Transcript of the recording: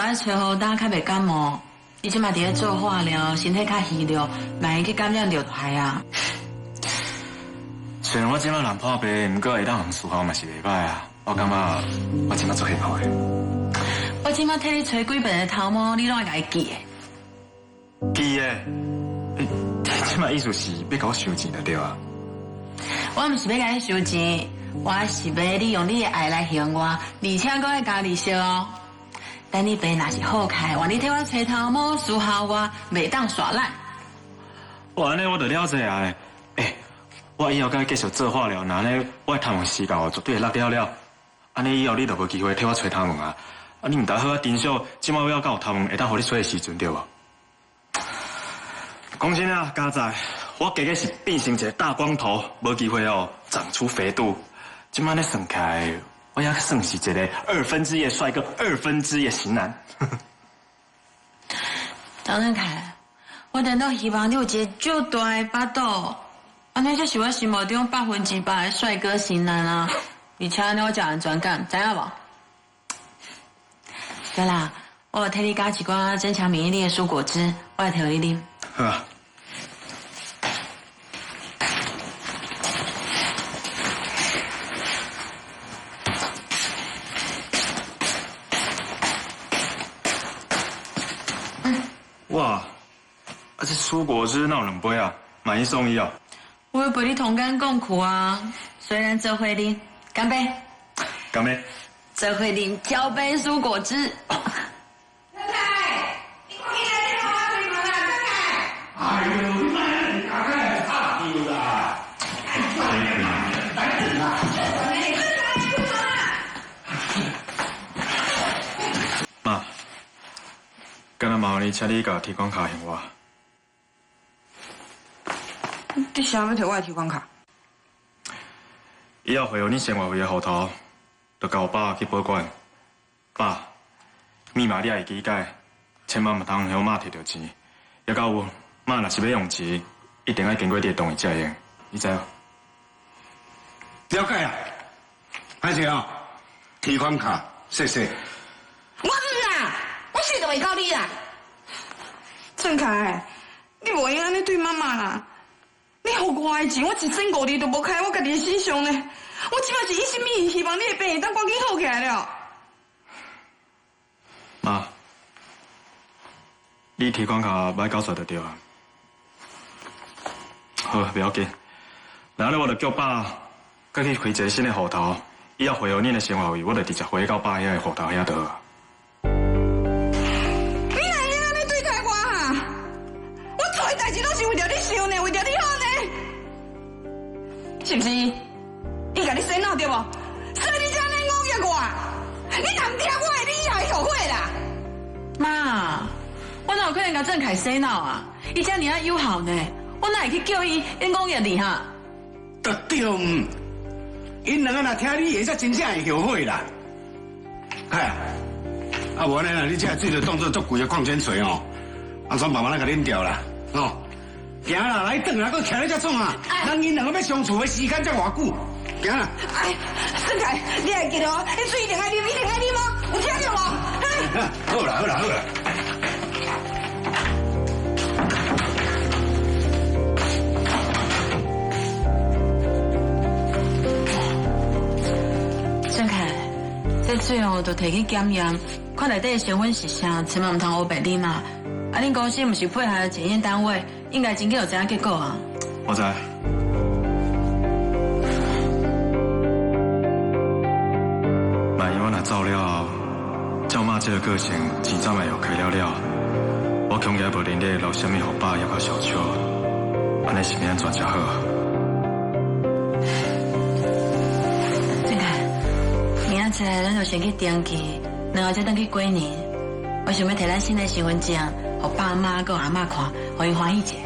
爱揣予担較袂感冒。伊這馬佇咧做化療，身體較虛弱，萬一去感染著就害啊。雖然我這馬人破病，毋過會當予伺候嘛是袂歹啊。我感覺我這馬足幸福的。我這馬替你吹幾遍的頭毛，你攏會共伊記的。記的？欸，這馬意思是欲共我收錢就對啊？我毋是欲共你收錢，我是欲你用你的愛來還我，而且閣愛加利息哦。等你病若是好開，換你替我吹頭毛、伺候我，袂當耍賴。哇，按呢我就了解啊！欸，我以後閣繼續做化療，那按呢我的頭毛死到絕對會落了了。按呢以後你就無機會替我吹頭毛啊！啊，你毋知好好珍惜，這馬尾猶有頭毛會當予你吹的時陣對無？講真啊，佳哉，我加加是變成一個大光頭，無機會哦長出肥肚。這馬咧算起來，我也算是一個1/2的帥哥，1/2的型男。張振凱，我難道希望你有一個足大的腹肚，按呢才是我心目中100%的帥哥型男啊！而且按呢我才有安全感，知影無？對啦，我有替你加一寡增強免疫力的蔬果汁，我來提予你啉。好啊。哇！啊，這蔬果汁哪有兩杯啊？買一送一啊！我會陪你同甘共苦啊！雖然做伙啉，乾杯！乾杯！做伙啉交杯蔬果汁。太太，你趕緊來這幫我開門啦！太太。哎呦，你莫按呢加開吵著啦！來啦！媽，敢若麻煩你，請你共提款卡還我。你啥欲提我的提款卡？以後匯予你生活費的戶頭，就交爸去保管。爸，密碼你也會記改，千萬毋通予媽提著錢。猶閣有，媽若是欲用錢，一定愛經過你的同意才會用，你知無？了解啦，歹勢哦，提款卡，謝謝。我毋啦，我死都袂交你啦。鄭凱，你無用按呢對媽媽啦。你予我的錢，我一仙五厘都無開我家己的身上呢。我這馬是一心一意希望你的病會當趕緊好起來了。媽，你提款卡莫交出來就對啊。好，不要緊。然後我就叫爸，閣去開一个新的戶頭，以後匯予恁的生活費，我就直接匯到爸遐个戶頭遐就好。你哪會按呢對待我啊？我做的代誌攏是為著你想呢，為著你好呢，是毋是？伊共你洗腦對無？所以你才按呢忤逆我。你若毋聽我的，你以後會後悔啦。媽，我哪有可能共鄭凱洗腦啊？伊遮爾仔友好呢，我哪會去叫伊忤逆你哈？對對毋？𪜶兩个若聽你的，才真正會後悔啦。凱啊，啊無按呢啦，你這個水就當做足貴的礦泉水哦，阿轉慢慢來共啉掉啦，哦。行啦，來轉來，閣徛咧遮創啊？人𪜶兩个欲相處的時間才偌久？行啦。哎，鄭凱，你愛記得哦，彼水一定愛啉，一定愛啉哦，有聽著無？好啦，好啦，好啦。鄭凱，這水哦，著提去檢驗，看內底的成分是啥，千萬毋通烏白啉啊！啊，恁公司毋是配合檢驗單位，應該真緊就知影結果啊。我知。萬一我若走了後，照媽這个個性，錢早嘛會予開了了，我恐驚無能力留啥物予爸，猶閣小秋，按呢是欲按怎才好？鄭凱，明仔載咱就先去登記，然後再轉去過年。我想欲提咱新的身份證，予爸媽閣阿嬤看，予𪜶歡喜一下。